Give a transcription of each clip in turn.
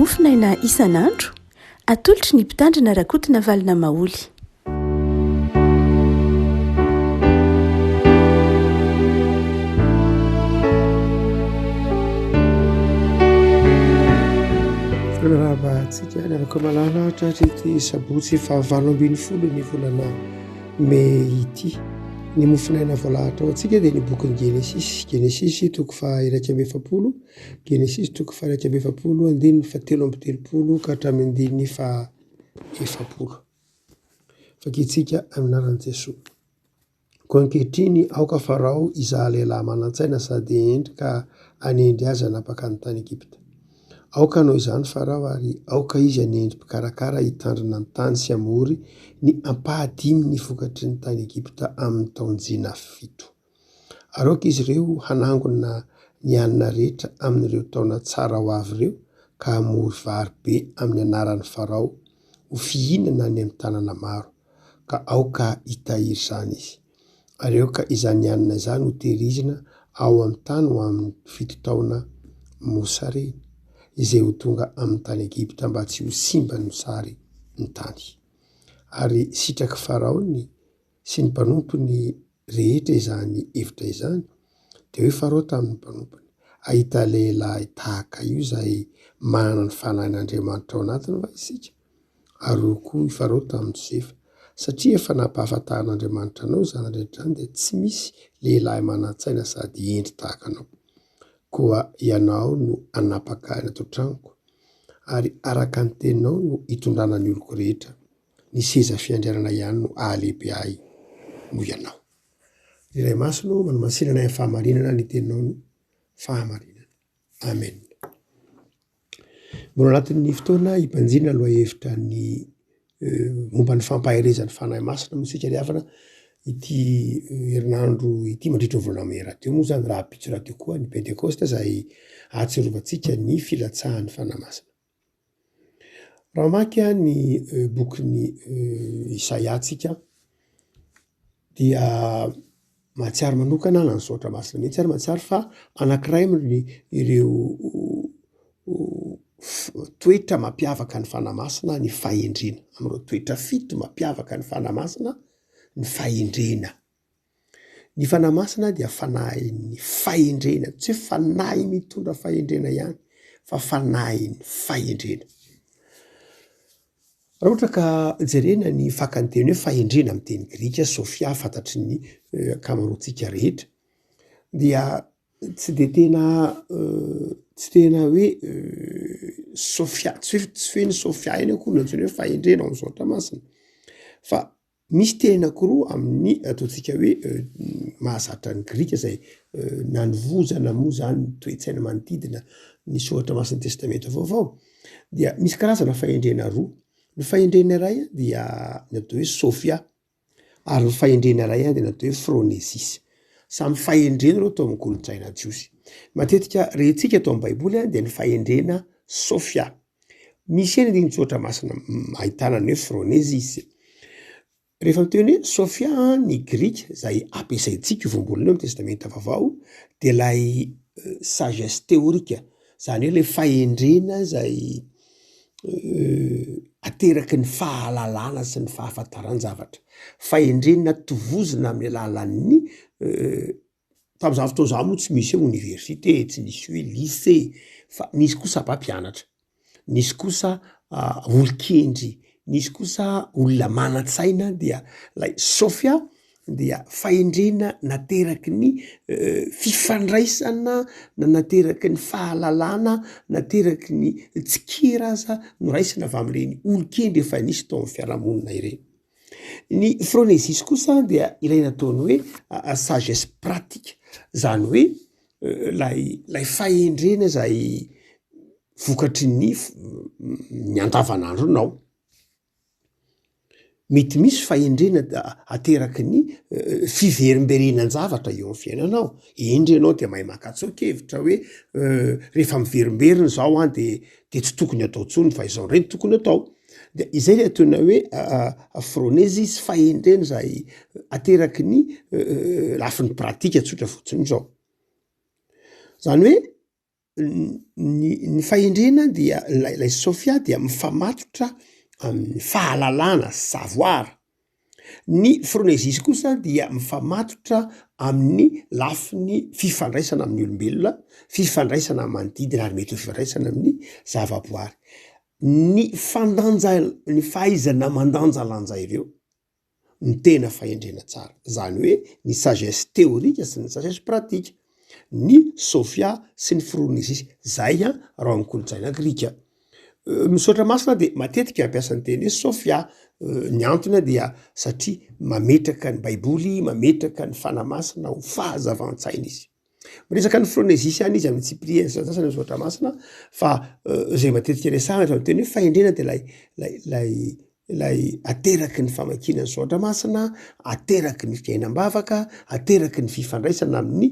Mofonaina isan'andro, atolotry ny Mpitandrina Rakotonavalona Maholy. Miarahaba antsika ny anako malala tratry ity sabotsy fahavalo ambin'ny folo ny volana mey ity. Ny mofonaina voalahatra ho antsika dia ny bokin'ny Genesisy, Genesisy toko faha 41, Genesisy toko faha 41 andininy faha 33 ka hatramin'ny andininy faha 40. Vakintsika amin'ny anaran'i Jesoa. Koa ankehitriny aoka Farao hizaha lehilahy manan-tsaina sady hendry ka hanendry azy hanapaka ny tany Egypta. Aoka hanao izany Farao ary aoka izy hanendry mpikarakara hitandrina ny tany sy hamory ny ampahadimin'ny vokatry ny tany Egypta amin'ny taon-jina fito. Ary aoka izy ireo hanangona ny hanina rehetra amin'ireo taona tsara ho avy ireo ka hamory vary be amin'ny anaran'i Farao ho fihinana any amin'ny tanàna maro, ka aoka hitahiry izany izy. Ary aoka izany hanina izany hotehirizina ao amin'ny tany ho amin'ny fito taona mosarena, izay ho tonga amin'ny tany Egypta mba tsy ho simban'ny mosary ny tany. Ary sitrak'i Farao ny sy ny mpanompony rehetra izany hevitra izany, dia hoy Farao tamin'ny mpanompony, Hahita lehilahy tahaka io izay manana ny fanahin'Andriamanitra ao anatiny va isika? Ary hoy koa i Farao tamin'i Josefa, Satria efa nampahafantarin'Andriamanitra anao izany rehetra izany, dia tsy misy lehilahy manan-tsaina sady hendry tahaka anao. Koa ianao no hanapaka ny ato an-tranoko, ary araka ny teninao no hitondrana ny oloko rehetra. Ny seza fiandrianana ihany no hahalehibe ahy noho ianao. Ry Ray Masina ô, manamasina anay amin'ny fahamarinana, ny teninao no fahamarinana. Amen. Mbola anatin'ny fotoana hibanjina lohahevitra ny momba ny fampaherezan'ny Fanahy Masina moa isika ry havana ity herinandro ity mandritra ny volana mey rahateo moa izany rahampitso rahateo koa ny Pentekosta izay ahatsiarovantsika ny filatsahan'ny Fanahy Masina. Raha mamaky ny bokin'i Isaia tsika dia mahatsiaro manokana na ny soratra masina mihitsy ary mahatsiaro fa anankiray amin'ny ireo toetra mampiavaka ny Fanahy Masina ny fahendrena. Amin'ireo toetra fito mampiavaka ny Fanahy Masina ny fahendrena. Ny Fanahy Masina dia fanahin'ny fahendrena, tsy hoe fanahy mitondra fahendrena ihany fa fanahin'ny fahendrena. Raha ohatra ka jerena ny fakan'ny teny hoe fahendrena amin'ny teny grika, sophia, fantatry ny ankamaroantsika rehetra, dia tsy de tena tsy tena hoe sophia, tsy hoe tsy hoe ny sophia ihany akory no antsoina hoe fahendrena ao amin'ny soratra masina fa Misy teny anankiroa amin'ny ataontsika hoe mahazatra ny Grika izay nanovozana moa izany ny toe-tsaina manodidina ny soratra masin'ny Testamenta Vaovao, dia misy karazana fahendrena roa. Ny fahendrena iray dia ny atao hoe sôfia, ary ny fahendrena iray dia ny atao hoe frônezisy. Samy fahendrena ireo tao amin'ny kolontsaina jiosy. Matetika rentsika tao amin'ny Baiboly dia ny fahendrena sôfia. Misy ihany andinin-tsoratra masina ahitana ny hoe phronesis. Rehefa miteny hoe Sophia ny grika izay ampiasaintsika io voambolana io amin'ny testamenta vaovao dia ilay sagesse théorique, izany hoe ilay fahendrena izay ateraky ny fahalalana sy ny fahafantaran-javatra. Fahendrena tovozina amin'ny alalan'ny Tamin'izany fotoana izany moa tsy misy hoe oniversite, tsy nisy hoe lycée, fa nisy kosa mpampianatra, nisy kosa olon-kendry, nisy kosa olona manan-tsaina dia ilay Sofia dia fahendrena nateraky ny fifandraisana na nateraky ny fahalalana, nateraky ny tsikera aza noraisina avy amin'ireny olon-kendry efa nisy tao amin'ny fiarahamonina ireny. Ny phronesis kosa dia ilay nataony hoe sagesse pratique, zany hoe lay lay fahendrena zay vokatry ny ny andavanandronao. Mety misy fahendrena ateraky ny fiverimberenan-javatra eo amin'ny fiainanao, hendry ianao de mahay maka tsoa-kevitra hoe rehefa miverimberina zao an de de tsy tokony atao tsony fa izao ndray no tokony atao. De izay le antsoina hoe phronesis, fahendrena izay ateraky ny lafiny pratika tsotra fotsiny zao. Zany hoe. Ny ny fahendrena dia ilay ilay Sophia dia mifamatotra amin'ny fahalalana, savoir. Ny Phronesis kosa dia mifamatotra amin'ny lafiny fifandraisana amin'ny olombelona, fifandraisana amin'ny manodidina ary mety ho fifandraisana amin'ny zavaboary. Ny fandanja- ny fahaizana mandanjalanja ireo ny tena fahendrena tsara, zany hoe ny sagesse théorique sy ny sagesse pratique, ny Sophia sy ny Phronesis, zay an raha ao amin'ny kolontsaina grika. Ny soratra masina dia matetika mampiasa ny teny hoe Sophia, ny antony dia satria mametraka ny baiboly, mametraka ny fanahy masina ho fahazavan-tsaina izy. Miresaka ny Phronesis ihany izy amin'ny tsipiriany sasantsasany amin'ny soratra masina fa izay matetika resahana rehefa miteny hoe fahendrena dia ilay ilay ilay ilay ateraky ny famakiana ny soratra masina, ateraky ny fiainam-bavaka, ateraky ny fifandraisana amin'ny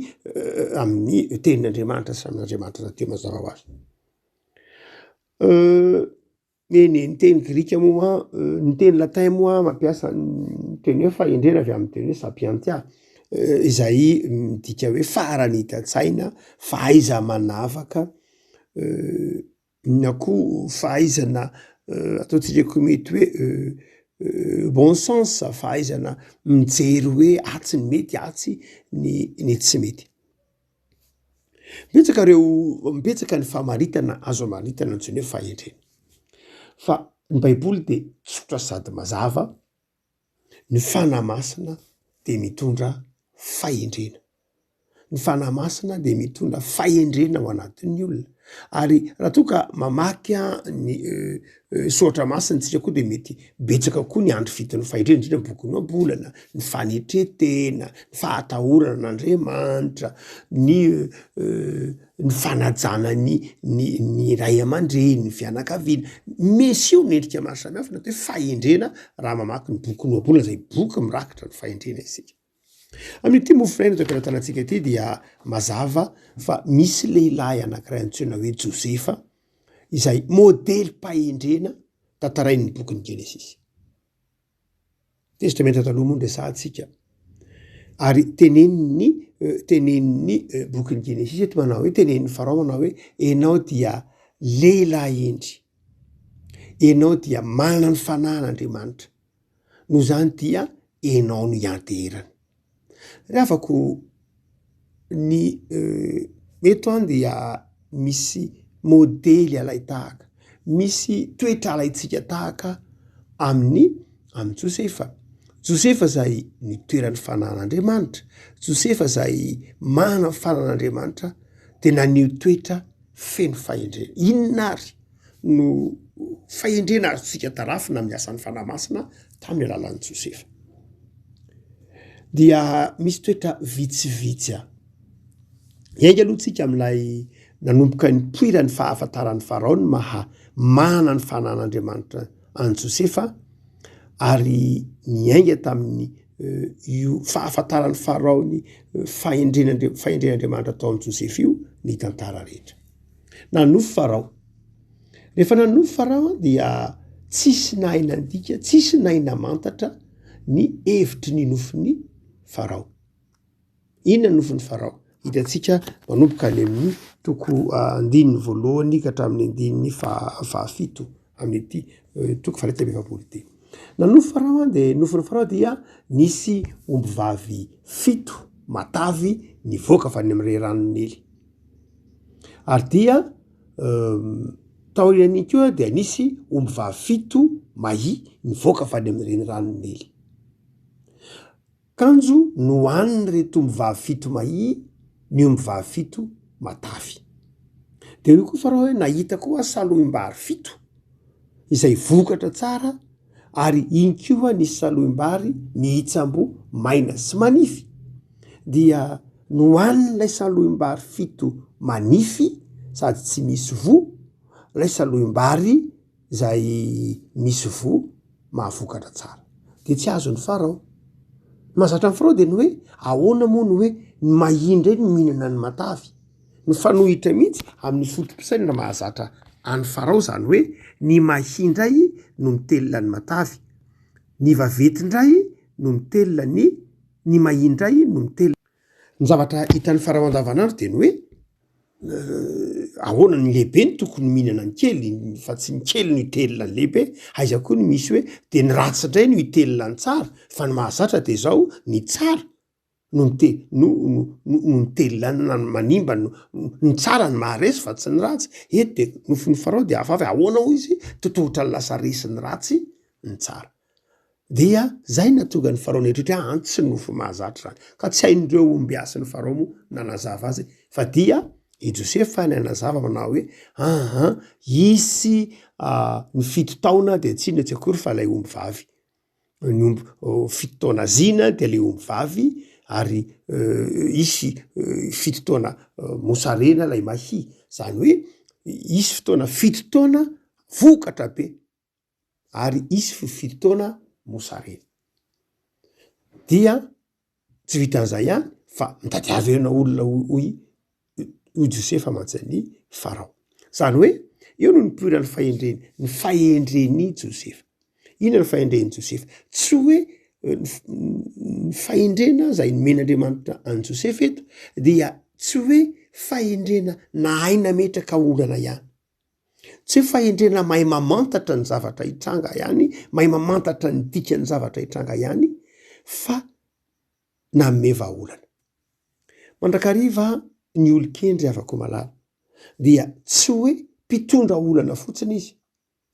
amin'ny tenin'Andriamanitra sy amin'Andriamanitra rahateo mazava ho azy. Eny e, ny teny grika moa, ny teny latin moa mampiasa ny teny hoe fahendrena avy amin'ny teny hoe sapientia, izay midika hoe faharanitan-tsaina, fahaiza-manavaka, na koa fahaizana ataontsika koa mety hoe bon sens, fahaizana mijery hoe atsy ny mety, atsy ny ny tsy mety. Betsaka ireo, betsaka ny famaritana azo amaritana antsoina hoe fahendrena. Fa ny baiboly dia tsotra sady mazava, ny fanahy masina dia mitondra fahendrena. Ny fanahy masina dia mitondra fahendrena ao anatin'ny olona. Ary raha toa ka mamaky ny soratra masina tsika koa dia mety betsaka koa ny andro fiton'ny fahendrena, indrindra ny bokin'ny ohabolana, ny fanetren-tena, ny fahatahorana an'Andriamanitra, ny ny fanajana ny ny ny ray aman-dreny, ny fianakaviana. Miseho ny endrika maro samihafa ny atao hoe fahendrena raha mamaky ny bokin'ny ohabolana izay boky mirakitra ny fahendrena isika. Amin'ity mofonaina eto am-pelatanantsika ity dia mazava fa misy lehilahy anankiray antsoina hoe Josefa izay modelim-pahendrena tantarain'ny bokin'ny Genesisy. Testamenta Taloha moa no resahantsika ary tenenin'ny tenenin'ny bokin'ny Genesisy eto manao hoe tenenin'ny Farao manao hoe ianao dia lehilahy hendry, ianao dia manana ny fanahin'Andriamanitra. Noho izany dia enao no ianteherana. Ry havako, ny eto an dia misy modely alain-tahaka, misy toetra alaintsika tahaka amin'ny amin'i Josefa. Josefa izay nitoeran'ny fanan'Andriamanitra, Josefa izay manana ny fanan'Andriamanitra dia naneho toetra feno fahendrena. Inona ary no fahendrena azontsika tarafina amin'ny asan'ny Fanahy Masina tamin'ny alalan'i Josefa. Dia misy toetra vitsivitsy a. Hiainga aloha tsika amin'ilay nanomboka nipoiran'ny fahafantaran'i Farao ny maha manana ny fanan'Andriamanitra an'i Josefa ary niainga tamin'ny io fahafantaran'i Farao ny fahendren'Andria- fahendren'Andriamanitra tao amin'i Josefa io ny tantara rehetra. Nanonofy Farao. Rehefa nanonofy Farao dia tsisy nahay nandika, tsisy nahay namantatra ny hevitry ny nofin'i Farao. Inona ny nofin'i Farao? Hitantsika manomboka any amin'ny toko andininy voalohany ka hatramin'ny andininy fahafito amin'ity toko faha-iraika amby 40 ity. Nanonofy Farao dia nofin'i Farao dia nisy ombivavy fito matavy nivoaka avy any amin'ny renirano Nily. Ary dia taorian'iny koa dia nisy ombivavy fito mahia nivoaka avy any amin'ny reniranon'i Nily. Kanjo nohanin'ireto ombivavy fito mahia ny ombivavy fito matavy. Dia hoy koa Farao hoe nahita koa aho salohim-bary fito izay vokatra tsara ary iny koa nisy salohim-bary mihitsambo maina sy manify. Dia nohanin'ilay salohim-bary fito manify sady tsy misy voa, ilay salohim-bary izay misy voa mahavokatra tsara. Dia tsy azon'i Farao. Ny mahazatra an'i Farao dia ny hoe ahoana moa no hoe ny mahia indray no mihinana ny matavy? Mifanohitra mihitsy amin'ny foto-pisainana mahazatra an'i Farao izany hoe ny mahia indray no mitelina ny matavy, ny vaventy indray no mitelina ny ny mahia indray no mitelina. Ny zavatra hitan'i Farao andavanandro dia ny hoe. Ahoana ny lehibe no tokony mihinana ny kely fa tsy ny kely no hitelina ny lehibe? Aiza koa no misy hoe de ny ratsy indray no hitelina ny tsara? Fa ny mahazatra de zao, ny tsara no mite- no no no mitelina na manimba no ny tsara no maharesy fa tsy ny ratsy. Eto de nofin'i Farao de hafahafa hoe ahoana hoy izy totohitra ny lasa resin'ny ratsy ny tsara. Dia zay nahatonga an'i Farao nieritreritra hoe an tsy nofy mahazatra izany. Ka tsy hain'ireo ombiasin'i Farao moa nanazava azy fa dia i Josefa nanazava manao hoe aa hisy ny fito taona dia tsy inona tsy akory fa ilay omby vavy. Ny omby fito taona zina dia ilay omby vavy ary hisy fito taona mosarena ilay mahia. Izany hoe hisy fotoana fito taona vokatra be. ary hisy fo fito taona mosarena. Dia tsy vitan'izay ihany fa mitadiava ena olona hoy hoy Josefa mantsy an'i Farao. Izany hoe eo no nipoiran'ny fahendreny, ny fahendren'i Josefa. Inona ny fahendren'i Josefa? Tsy hoe ny fahendrena izay nomen'Andriamanitra an'i Josefa eto dia tsy hoe fahendrena nahay nametraka olana ihany. Tsy hoe fahendrena mahay mamantatra ny zavatra hitranga ihany, mahay mamantatra ny dikan'ny zavatra hitranga ihany fa nanome vahaolana. Mandrakariva ny olon-kendry havako malala dia tsy hoe mpitondra olana fotsiny izy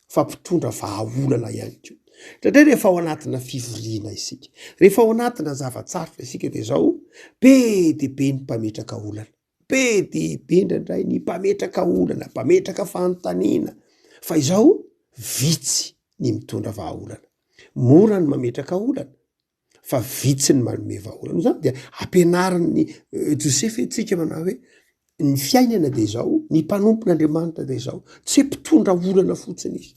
fa mpitondra vahaolana ihany koa. Indraindray rehefa ao anatina fivoriana isika, rehefa ao anatina zava-tsarotra isika dia izao, be dia be ny mpametraka olana. Be dia be indraindray ny mpametraka olana, mpametraka fanontaniana, fa izao vitsy ny mitondra vahaolana. Mora ny mametraka olana fa vitsy ny manome vahaolana. Noho izany dia ampianarin'i Josefa antsika manao hoe ny fiainana dia izao, ny mpanompon'Andriamanitra dia izao, tsy hoe mpitondra olana fotsiny izy,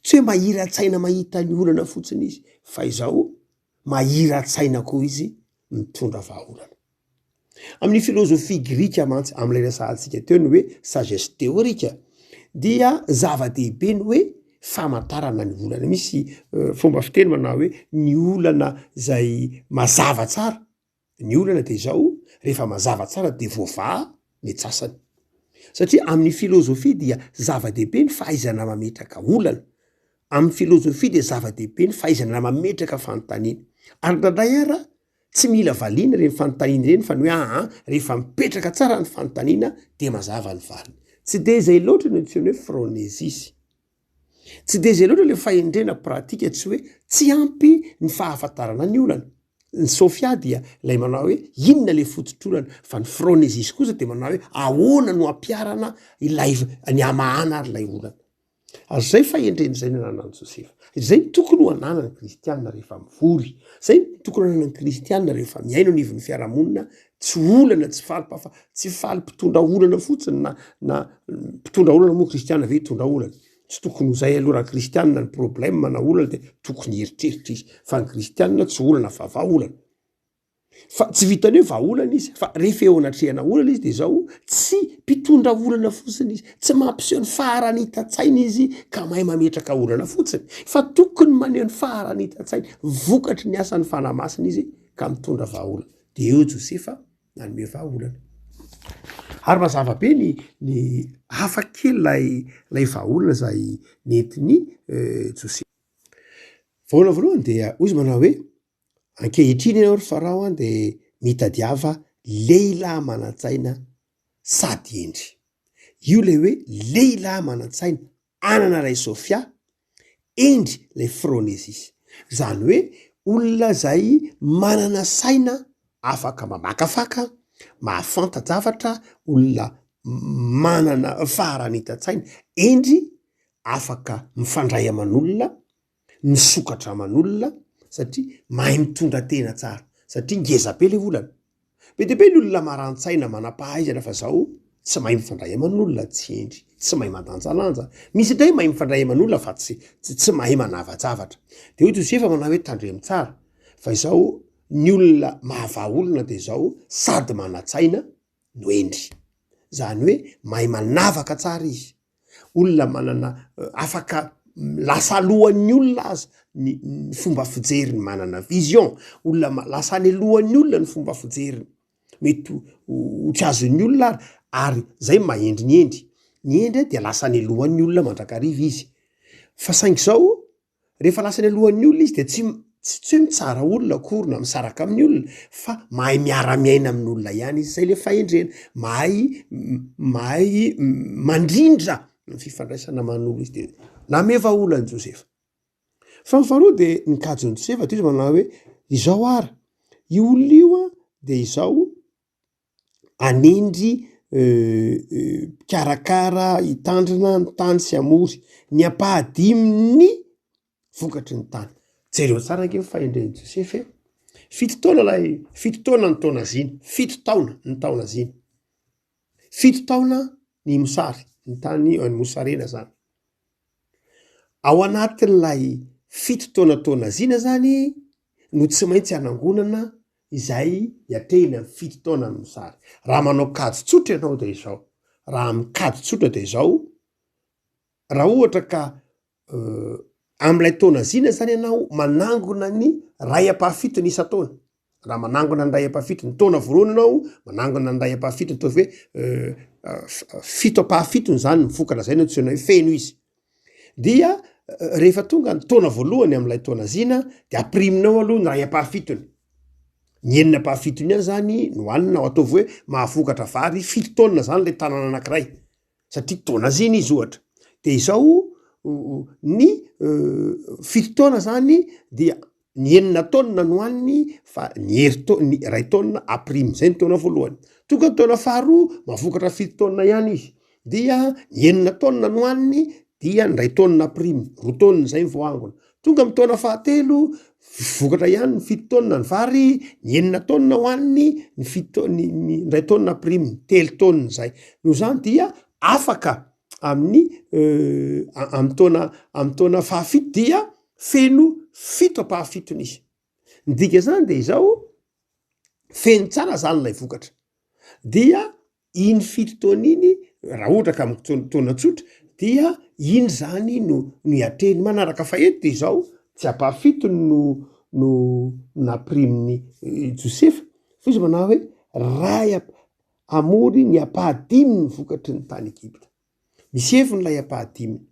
tsy hoe mahira-tsaina mahita ny olana fotsiny izy, fa izao mahira-tsaina koa izy mitondra vahaolana. Amin'ny filozofia grika mantsy, amin'ilay resahantsika teo ny hoe sagesse théorique, dia zava-dehibe ny hoe famantarana ny olana. Misy fomba fiteny manao hoe ny olana izay mazava tsara, ny olana dia izao, rehefa mazava tsara dia voavaha ny antsasany. Satria amin'ny filozofia dia zava-dehibe ny fahaizana mametraka olana, amin'ny filozofia dia zava-dehibe ny fahaizana mametraka fanontaniana. Ary indraindray ara Tsy mila valiana ireny fanontaniana ireny fa ny hoe aa rehefa mipetraka tsara ny fanontaniana dia mazava ny valiny. Tsy dia izay loatra ny antsoina hoe phronesis. Tsy dia izay loatra ilay fahendrena pratika tsy hoe tsy ampy ny fahafantarana ny olana. Ny Sophia dia ilay manao hoe inona ilay fototr'olana fa ny phronesis kosa dia manao hoe ahoana no ampiharana ilay ny hamahana ary ilay olana. Ary izay fahendrena izay no ananan'i Josefa. Izay no tokony ho ananan'ny kristiana rehefa mivory. Izay no tokony ho ananan'ny kristiana rehefa miaina eo anivon'ny fiarahamonina, tsy olana, tsy faly mpafa, tsy faly mpitondra olana fotsiny na na mpitondra olana moa kristiana ve hitondra olana? Tsy tokony ho izay aloha raha kristiana ny problème na olana dia tokony hieritreritra izy fa ny kristiana tsy olana fa vahaolana. Fa tsy vitan'ny hoe vahaolana izy fa rehefa eo anatrehana olana izy de zao, tsy mpitondra olana fotsiny izy, tsy mampiseho ny faharanitan-tsainy izy ka mahay mametraka olana fotsiny, fa tokony maneho ny faharanitan-tsainy vokatry ny asan'ny Fanahy Masina izy ka mitondra vahaolana. De eo Josefa nanome vahaolana. Ary mazava be ny ny hafa kely ilay ilay vahaolana izay nentin'i Josefa. Vahaolana voalohany dia hoy izy manao hoe. Ankehitriny ianao ry Farao an dia mitadiava lehilahy manan-tsaina sady hendry. Io ilay hoe lehilahy manan-tsaina anana ilay Sophia, hendry ilay Phronesis. Izany hoe olona izay manana saina afaka mamakafaka, mahafanta-javatra, olona manana faharanitan-tsaina, hendry, afaka mifandray aman'olona, misokatra aman'olona satria mahay mitondra tena tsara satria ngeza be le olana. Be dia be ny olona maran-tsaina manam-pahaizana fa zao tsy mahay mifandray aman'olona, tsy hendry, tsy mahay mandanjalanja. Misy indray mahay mifandray aman'olona fa tsy tsy mahay manava-javatra. De hoy Josefa manao hoe tandremo tsara fa izao ny olona mahavaha olona de zao sady manan-tsaina no hendry. Zany hoe mahay manavaka tsara izy. Olona manana afaka lasa alohan'ny olona aza ny ny fomba fijeriny, manana vision, olona lasa any alohan'ny olona ny fomba fijeriny, mety ho tsy azon'ny olona ary, ary zay maha hendry ny hendry. Ny hendry dia lasa any alohan'ny olona mandrakariva izy. Fa saingy izao, rehefa lasa any alohan'ny olona izy dia tsy tsy hoe mitsara olona akory na misaraka amin'ny olona fa mahay miara-miaina amin'olona ihany izy, zay le fahendrena, mahay mahay mandrindra ny fifandraisana aman'olona izy de namehy vahaolana i Josefa. Fa ny faharoa de ny kajin'i Josefa de izy manao hoe izao ara, io olona io an de izao hanendry mpikarakara hitandrina ny tany sy hamory ny ampahadimin'ny vokatry ny tany. Jereo tsara ange ny fahendren'i Josefa e! Fito taona ilay, fito taona ny taona zina, fito taona ny taona zina, fito taona ny mosary, ny tany ny mosarena zany. Ao anatin'ilay fito taona taona zina zany no tsy maintsy hanangonana izay hiatrehina ny fito taona ny mosary. Raha manao kajy tsotra ianao dia izao, raha mikajy tsotra dia izao, raha ohatra ka amin'ilay taona zina zany ianao manangona ny ray ampahafitony isan-taona, raha manangona ny ray ampahafitony, ny taona voalohany ianao manangona ny ray ampahafitony, ataovy hoe fito ampahafitony zany ny vokatra, zay no antsoina hoe feno izy. Dia rehefa tonga ny taona voalohany amin'ilay taona zina de ampiriminao aloha ny ray ampahafitony, ny enina ampahafitony ihany zany no hanina, ataovy hoe mahavokatra vary fito taonina zany le tanàna anakiray satria taona zina izy ohatra, de izao ny fito taona zany dia Ny enina taonina no haniny fa ny heritaona, ny iray taonina ampiriminy, zay ny taona voalohany. Tonga ny taona faharoa, mahavokatra fito taonina ihany izy, dia ny enina taonina no haniny dia ny iray taonina ampiriminy, roa taonina zay ny voaangona. Tonga amin'ny taona fahatelo, vokatra ihany ny fito taonina ny vary, ny enina taonina hohaniny, ny fito taon- ny iray taonina ampiriminy, telo taonina zay. Noho izany dia afaka amin'ny amin'ny taona amin'ny taona fahafito dia feno fito ampahafitony izy. Ny dika zany de izao, feno tsara zany lay vokatra, dia iny fito taona iny raha ohatra ka amy taona tsotra dia iny zany no no hiatrehiny manaraka fa eto de izao tsy ampahafitony no no nampirimin'i Josefa fa izy manao hoe ray ap- hamory ny ampahadimin'ny vokatry ny tany Egypta. Misy heviny ilay ampahadiminy.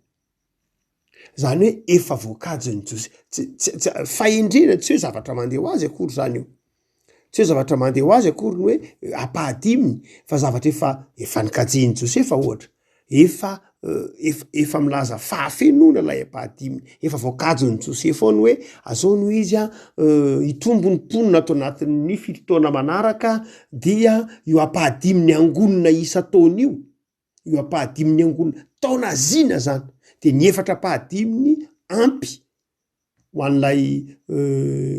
Zany hoe efa voakajin'i Jose-, tsy tsy tsy fahendrena tsy hoe zavatra mandeha ho azy akory zany io, tsy hoe zavatra mandeha ho azy akory ny hoe ampahadiminy fa zavatra efa efa nokajian'i Josefa ohatra, efa ef- efa milaza fahafenoana ilay ampahadiminy, efa voakajin'i Josefa ao ny hoe azao no izy an, hitombo ny mponina ato anatin'ny fito taona manaraka dia io ampahadiminy angonina isan-taona io, io ampahadimin'ny angonina taona zina zany de ny efatra ampahadiminy ampy ho an'ilay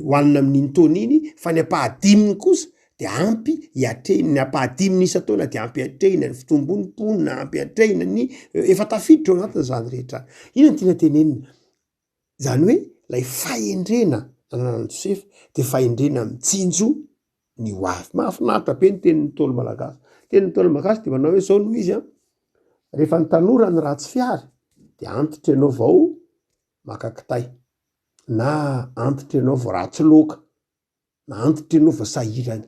hohanina amin'iny taona iny fa ny ampahadiminy kosa de ampy hiatrehina ny ampahadiminy isan-taona de ampy hiatrehina ny fitombon'ny mponina, ampy hiatrehina ny efa tafiditra ao anatin'izany rehetra zany. Inona no tiana tenenina? Zany hoe lay fahendrena ananan'i Josefa de fahendrena mitsinjo ny ho avy. Mahafinaritra be ny tenin'ny Ntaolo malagasy. Tenin'ny Ntaolo malagasy de manao hoe zao no izy an, rehefa ny tanora ny ratsy fihary de antitra ianao vao maka kitay na antitra ianao vao ratsy loaka. na antitra ianao vao sahirana.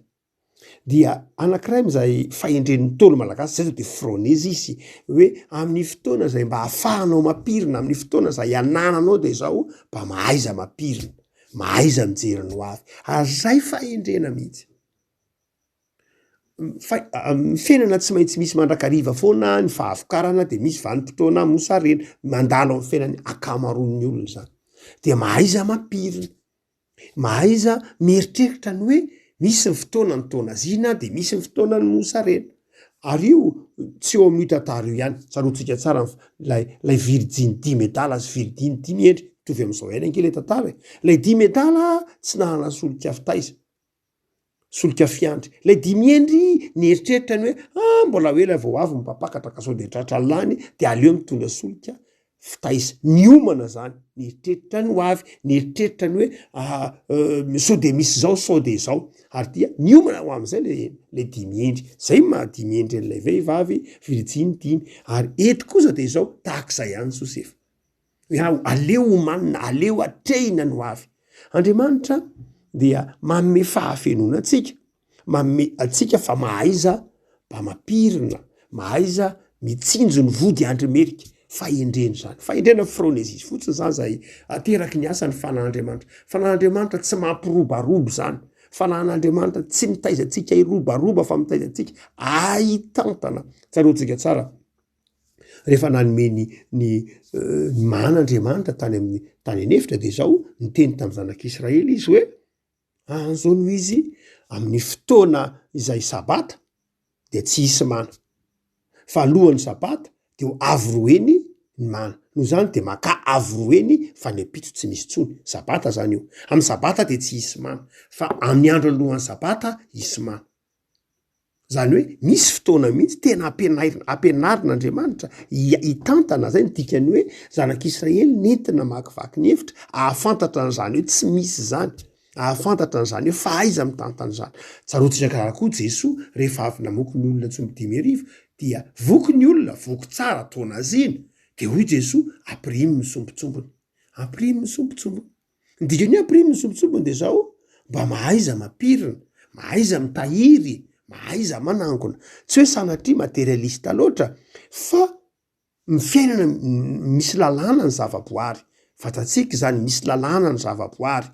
Dia anankiray amin'izay fahendren'ny Ntaolo malagasy zay zao de phronesis hoe amin'ny fotoana izay mba ahafahanao mampirina, amin'ny fotoana izay anananao de izao mba mahaiza mampirina, mahaiza mijery ny ho avy, ary zay fahendrena mihitsy. Fa ny fiainana tsy maintsy misy mandrakariva foana ny fahavokarana de misy vanim-potoana mosarena, mandalo amin'ny fiainan'ny ankamaroan'ny olona zany, de mahaiza mampirina. Mahaiza mieritreritra ny hoe misy ny fotoana ny taona zina de misy ny fotoana ny mosarena. Ary io tsy eo amin'io tantara io ihany, tsaroantsika tsara ny lay lay virijiny dimy adala sy virijiny dimy hendry, mitovy amin'izao ihany ange le tantara e. Lay dimy adala tsy nahalala solika fitaiza. Solika fiandry. Ilay dimy hendry nieritreritra ny hoe ah mbola ho ela vao avy ny mpampakatra ka sao de tratra lany de aleo mitondra solika fitaiza. Niomana zany, nieritreritra ny ho avy, nieritreritra ny hoe ah sao de misy zao sao de zao, ary dia niomana ho am'zay le le dimy hendry. Zay no maha dimy hendry an'ilay vehivavy virijiny dimy. Ary eto kosa de zao, tahak'izay ihany Josefa. Hoe aho aleo omanina, aleo atrehina ny ho avy. Andriamanitra dia manome fahafenoana antsika, manome antsika fa mahaiza mba mampirina, mahaiza Mitsinjo ny vody andry merika. Fahendrena izany. Fahendrena phronesis fotsiny izany izay ateraky ny asan'ny Fanahin'Andriamanitra. Fanahin'Andriamanitra tsy mampirobaroba izany. Fanahin'Andriamanitra tsy mitaiza antsika hirobaroba fa mitaiza antsika ahitantana. Tsaroantsika tsara rehefa nanome ny ny ny mana Andriamanitra tany amin'ny tany an'efitra de izao niteny tamin'ny zanak'Israely izy hoe an'izao no izy amin'ny fotoana izay sabata dia tsy hisy mana fa alohan'ny sabata de ho avo roa heny ny mana noho izany de makà avo roa heny fa ny ampitso tsy misy intsony, sabata zany io, amin'ny sabata de tsy hisy mana fa amin'ny andro alohan'ny sabata hisy mana. Zany hoe misy fotoana mihitsy tena ampianairina, ampianarin'Andriamanitra hitantana, zay no dikan'ny hoe zanak'Israely nentina namakivaky ny efitra, ahafantatra an'izany hoe tsy misy zany, ahafantatra an'izany hoe fahaiza mitantana izany. Tsaroantsika karaha koa Jesoa rehefa avy namoky ny olona tsy omby 5000 dia voky ny olona, voky tsara, taonazina, de hoy Jesoa ampirimo ny sombintsombiny, ampirimo ny sombintsombiny. Ny dikan'ny hoe ampirimo ny sombintsombiny dia izao, mba mahaiza mampirina, mahaiza mitahiry, mahaiza manangona. Tsy hoe sanatria materialiste loatra fa ny fiainana misy lalàna ny zavaboary. Fantatsika izany, misy lalàna ny zavaboary.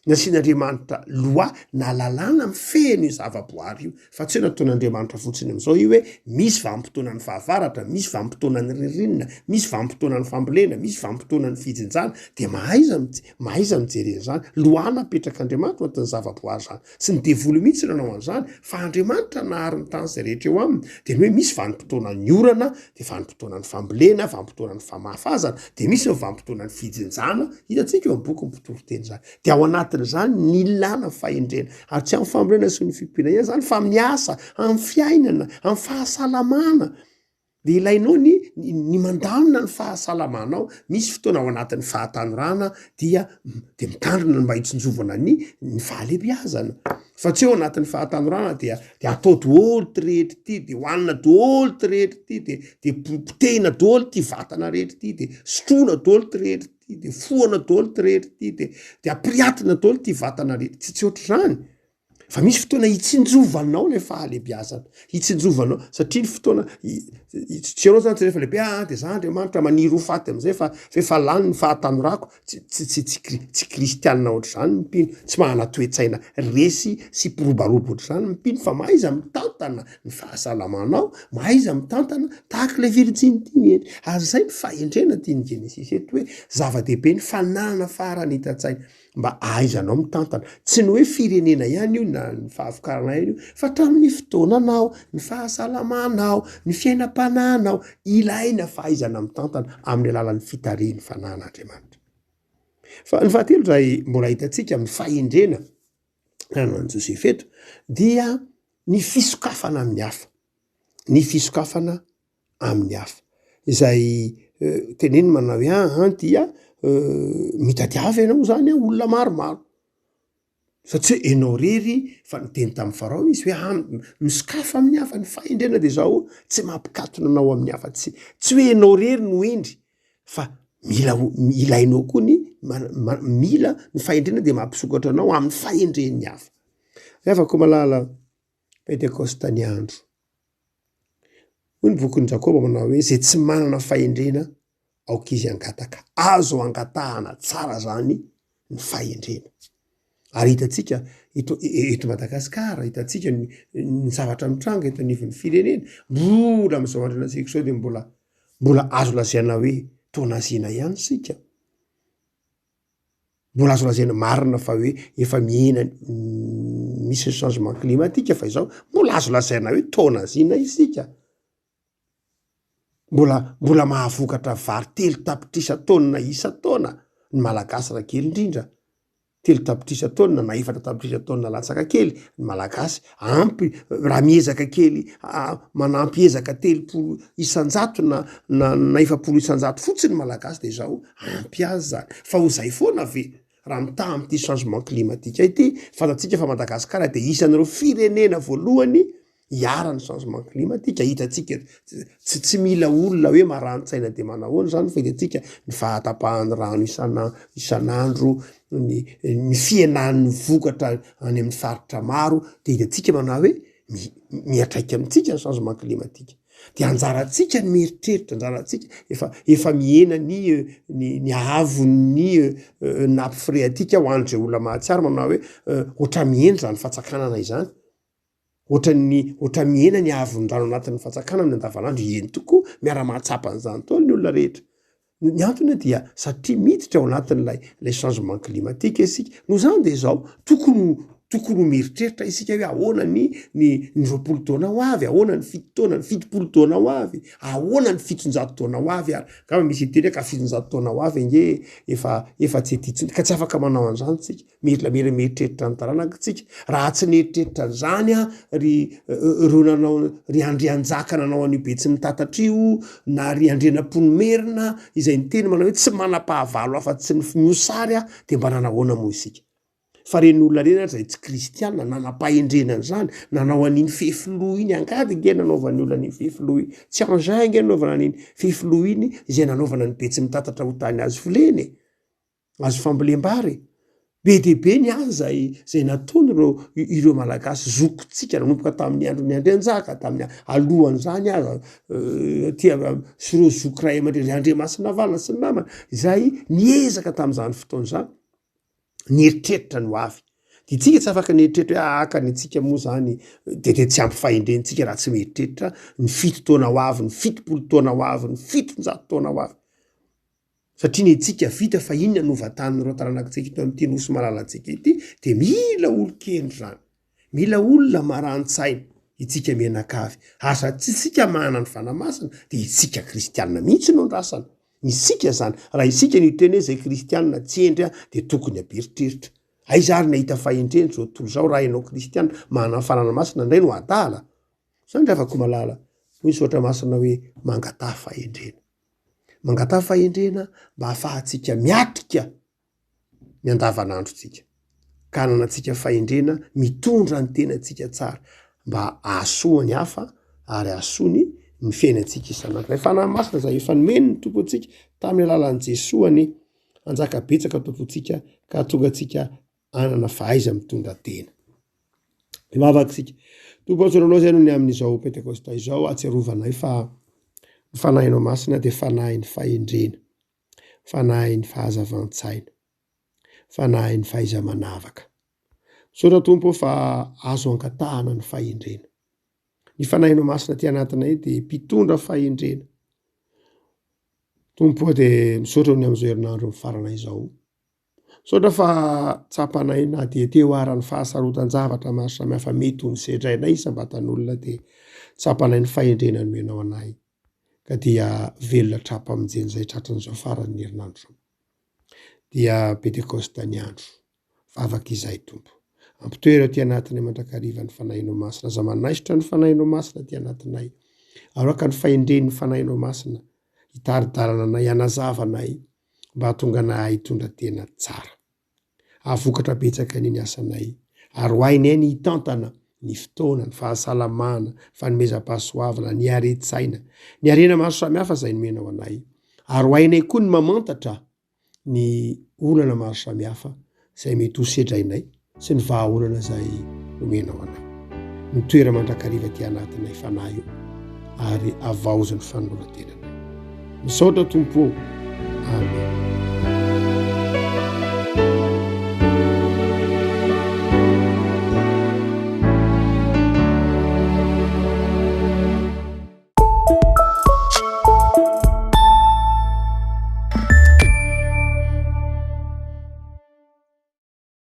Nasian'Andriamanitra loi na lalàna mifehy an'io zavaboary io, fa tsy hoe nataon'Andriamanitra fotsiny amin'izao io hoe misy vanim-potoanan'ny fahavaratra, misy vanim-potoanan'ny ririnina, misy vanim-potoanan'ny fambolena, misy vanim-potoanan'ny fijinjana, dia mahaiza mahaiza mijery an'izany. Loi napetrak'Andriamanitra ao anatin'ny zavaboary izany. Tsy ny devoly mihitsy no nanao an'izany, fa Andriamanitra nahary ny tany izay rehetra eo aminy. Dia ny hoe misy vanim-potoanan'ny orana, dia vanim-potoanan'ny fambolena, vanim-potoanan'ny famafazana, dia misy ny vanim-potoanan'ny fijinjana, hitantsika eo amin'ny bokin'ny Mpitoriteny izany. Dia ao anatin'izany ny ilàna fahendrena. Ary tsy amin'ny fambolena sy ny fiompiana ihany izany fa amin'ny asa, amin'ny fiainana, amin'ny fahasalamana. Dia ilainao ny ny mandamina ny fahasalamanao. Misy fotoana ao anatin'ny fahatanorana dia dia mitandrina ny mba hitsinjovana ny ny fahalehibiazana. Fa tsy hoe ao anatin'ny fahatanorana dia dia atao daholo ty rehetra ity, de hohanina daholo ty rehetra ity, de de potehina daholo ty vatana rehetra ity, de sotroina daholo ty rehetra ity, de fohana daholo ty rehetra ity, de de ampiriatina daholo ty vatana rehetra, tsy tsy ohatr'izany fa misy fotoana hitsinjovanao le fahalebiazana, hitsinjovanao satria ny fotoana tsy ianao zany tsy rehefa lehibe ah de za Andriamanitra maniry ho faty am'zay fa fa efa lany ny fahatanorako, tsy tsy tsy tsy kri- tsy kristianina ohatr'izany ny mpino, tsy manana toe-tsaina resy sy mpirobaroba ohatr'izany ny mpino fa mahaiza mitantana ny fahasalamanao, mahaiza mitantana tahaka ilay virjiny ity ny hendry, ary zay ny fahendrena tian'i Genesisy eto hoe zava-dehibe ny fananana faharanitan-tsaina mba ahaizanao mitantana, tsy ny hoe firenena ihany io na ny fahavokarana ihany io fa hatramin'ny fotoananao, ny fahasalamanao, ny fiainam-panahinao, ilaina fahaizana mitantana amin'ny alalan'ny fitarihin'ny fanahin'Andriamanitra. Fa ny fahatelo izay mbola hitantsika amin'ny fahendrena ananan'i Josefa eto dia ny fisokafana amin'ny hafa, ny fisokafana amin'ny hafa. Izay teneniny manao hoe aa dia mitadiava ianao zany an olona maromaro, fa tsy hoe enao rery fa niteny tamin'i Farao izy hoe aa misokafa amin'ny hafa, ny fahendrena de zao tsy mampikatona anao amin'ny hafa, tsy tsy hoe enao rery no hendry fa mila o- ilainao koa ny mana- mila ny fahendrena de mampisokatra anao amin'ny fahendren'ny hafa. Ry havako malala, Pentekosta ny andro. Hoy ny bokin'i Jakoba manao hoe izay tsy manana fahendrena aoka izy hangataka. Azo angatahana tsara zany ny fahendrena. Ary hitantsika eto eto Madagasikara, hitantsika ny ny zavatra mitranga eto anivon'ny firenena, mbola amin'izao andro iainantsika izao dia mbola mbola azo lazaina hoe taonazina ihany isika. Mbola azo lazaina marina fa hoe efa mihena misy ny changement climatique fa izao mbola azo lazaina hoe taonazina isika. Mbola mbola mahavokatra vary 3 tapitrisa taonina isan-taona ny Malagasy raha kely indrindra. 3 tapitrisa taonina na 4 tapitrisa taonina latsaka kely ny Malagasy. Ampy raha miezaka kely manampy ezaka 30% na na na 40% fotsiny ny Malagasy de zao ampy azy zany. Fa ho zay foana ve raha mitaha am'ty changement climatique ity? Fantatsika fa Madagasikara de isan'ireo firenena voalohany iharan'ny changement climatique. Hitantsika tsy tsy mila olona hoe marani-tsaina de manahoana zany fa hitantsika ny fahatapahan'ny rano isana- isan'andro, ny ny fihenan'ny vokatra any amin'ny faritra maro de hitantsika manao hoe mi- miantraika amintsika ny changement climatique. Dia anjarantsika ny mieritreritra, anjarantsika, efa efa mihena ny ny ny haavon'ny nappe phréatique ho an'izay olona mahatsiaro manao hoe ohatran'ny mihena izany fatsakanana izany. Ohatran'ny ohatran'ny mihena ny haavon'ny rano anatin'ny fatsakana amin'ny andavanandro, eny tokoa, miara-mahatsapa an'izany daholo ny olona rehetra. Ny antony dia satria miditra ao anatin'ilay ilay changement climatique isika. Noho izany dia izao, tokony ho tokony ho mieritreritra isika hoe ahoana ny ny ny 20 taona ho avy, ahoana ny fito taona, ny 70 taona ho avy, ahoana ny 700 taona ho avy ary. Angamba misy hiteny hoe ka 700 taona ho avy ange efa efa tsy ety intsony, ka tsy afaka manao an'izany isika. Mila mila mieritreritra ny taranaka tsika. Raha tsy nieritreritra an'izany an, ry ireo nanao, ry Andrianjaka nanao an'io Betsimitatatra io, na ry Andrianampoinimerina izay niteny manao hoe tsy manam-pahavalo afa-tsy ny mosary aho, dia mba nanahoana moa isika? Fa ireny olona ireny ary izay tsy kristiana, nanam-pahendrena an'izany, nanao an'iny fefiloha iny, angady ange nanaovan'ny olona an'iny fefiloha iny, tsy engin ange nanaovana an'iny fefiloha iny izay nanaovana ny Betsimitatatra ho tany azo volena e! Azo fambolem-bary e! Be dia be ny asa izay izay nataon'ireo ireo Malagasy zokintsika nanomboka tamin'ny andron'ny Andrianjaka, tamin'ny alohan'izany aza aty sy ireo zoky ray aman-dreny, ry Andriamasinavalona sy ny namany, izay niezaka tamin'izany fotoana izany nieritreritra ny ho avy. Dia tsika tsy afaka nieritreritra hoe ah ka ny antsika moa izany dia dia tsy ampy fahendrentsika raha tsy mieritreritra ny fito taona ho avy, ny 70 taona ho avy, ny 700 taona ho avy. Satria ny antsika vita fa inona no vatan'ireo taranakitsika eto amin'ity nosy malalantsika ity dia mila olon-kendry izany, mila olona maran-tsaina itsika mianakavy, ary satria isika manana ny Fanahy Masina dia isika kristianina mihitsy no andrasana, isika izany, raha isika no hiteny hoe izay kristianina tsy hendry dia tokony hamperitreritra, aiza ary ny hahita fahendrena izao tontolo izao raha ianao kristianina manana ny Fanahy Masina indray no adala? Izany ry havako malala, hoy ny soratra masina hoe mangataha fahendrena. Mangataha fahendrena mba hahafahantsika miatrika ny andavanandrontsika, ka hananantsika fahendrena mitondra ny tenantsika tsara mba hahasoa ny hafa ary hahasoa ny ny fiainantsika isan'andro. Ilay Fanahy Masina izay efa nomeny ny Tompo antsika tamin'ny alalan'i Jesoa anie hanjaka betsaka ato am-pontsika ka hahatonga antsika hanana fahaiza-mitondra tena. Mivavaka isika. Tompo ô, tsoranao izay noho ny amin'izao Pentekosta izao, ahatsiarovanay fa ny Fanahinao Masina dia Fanahin'ny fahendrena, Fanahin'ny fahazavan-tsaina, Fanahin'ny fahaiza-manavaka. Misaotra Tompo ô fa azo angatahana ny fahendrena. Ny Fanahinao Masina aty anatinay dia mpitondra fahendrena. Tompo ô, dia misaotra noho ny amin'izao herinandro mifarana izao. Misaotra fa tsapanay na dia teo ara ny fahasarotan-javatra maro samihafa mety ho nosedrainay isam-batan'olona dia tsapanay ny fahendrena nomenao anay ka dia velona hatrampamonjena izay tratran'izao faran'ny herinandro izao. Dia Pentekosta ny andro. Vavaka izahay Tompo. Ampitoero aty anatinay mandrakariva ny Fanahinao Masina. Aza manaisotra ny Fanahinao Masina aty anatinay. Aroaka ny fahendren'ny Fanahinao Masina hitari-dalana anay, hanazava anay mba hahatonga anay hitondra tena tsara. Hahavokatra betsaka anie ny asanay, ary ho hainay ny hitantana ny fotoana, ny fahasalamana, ny fanomezam-pahasoavana, ny haren-tsaina, ny harena maro samihafa izay nomenao anay, ary ho hainay koa ny mamantatra ny olana maro samihafa izay mety ho sedrainay sy ny vahaolana izay omenao anay. Mitoera mandrakariva aty anatinay fanahy io ary avaozy ny fanoloran-tenanay. Misaotra Tompo ô. Amen.